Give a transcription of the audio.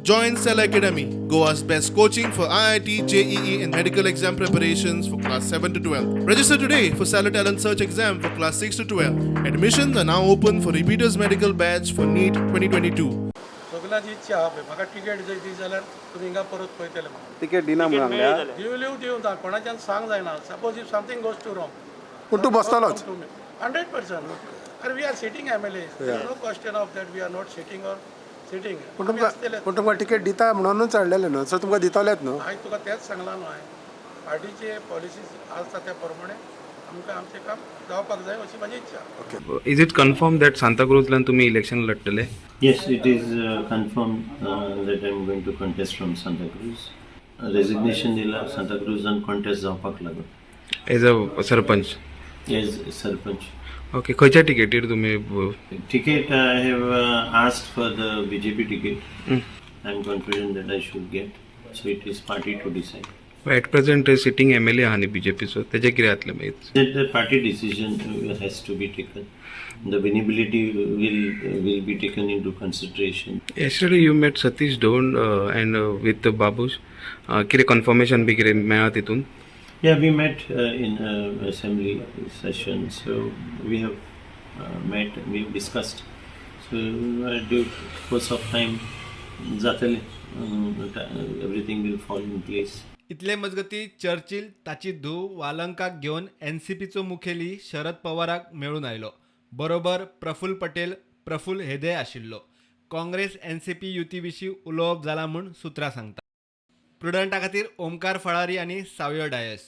Join Cell Academy, Goa's best coaching for IIT, JEE, and medical exam preparations for class 7 to 12. Register today for Stellar Talent Search exam for class 6 to 12. Admissions are now open for repeaters medical batch for NEET 2022. सगल्यांची इच्छा आहा पळय, म्हाका ticket जर दी जाल्यार तुमी हिंगा परत पळयतले म्हाका. तिकेट दिना म्हणून सांगल्या. दिवल्यो दिवंक ना, कोणाच्यान सांग जायना. Suppose if something goes to wrong, पूण तूं बसतलोच. 100%. अरे, we are sitting MLA, no question of that we are not sitting or sitting. पूण तुमकां, पूण तुमकां तिकेट दिता म्हणूनच हाडलेलें न्हू? सो तुमकां दितलेच न्हू? हांवें तुका तेंच सांगलां न्हू, हांवें पार्टीचे पॉलिसीज आसा त्या प्रमाणे आमकां आमचें काम जावपाक जाय अशी म्हाजी इच्छा. Is it confirm that सांताक्रूजल्यान तुम्ही election लढतले? Yes, it is confirmed that I'm going to contest from Santa Cruz. Resignation दिला Santa Cruz and contest जावपाक लागून. As a sarpanch? As sarpanch. Okay, खंयच्या टिकेटीर तुम्ही? Ticket, I have asked for the BJP ticket. I'm confident that I should get. So it is party to decide. At present sitting MLA आहा न्ही बीजेपीचो, तेजें कितें जातलें मागीर? That the party decision has to be taken. The winnability will be taken into consideration. Yesterday you met Satish Dhond and with Babush. कितें conformation बी कितें मेळ्ळा तितून? Yeah, we met in assembly session, so we have met, we have discussed. So due course of time, जातले, everything will fall in place. इतले मजगती Churchill ताची धूव वालंकाक घेवन एनसीपीचो मुखेली शरद पवाराक मेळून आयलो. बरोबर प्रफुल्ल पटेल, प्रफुल्ल हेदे आशिल्लो. काँग्रेस एनसीपी युती विशीं उलोवप जालां म्हूण सुत्रां सांगता. प्रुडंटा खातीर ओमकार फळारी आनी सावयो डायस.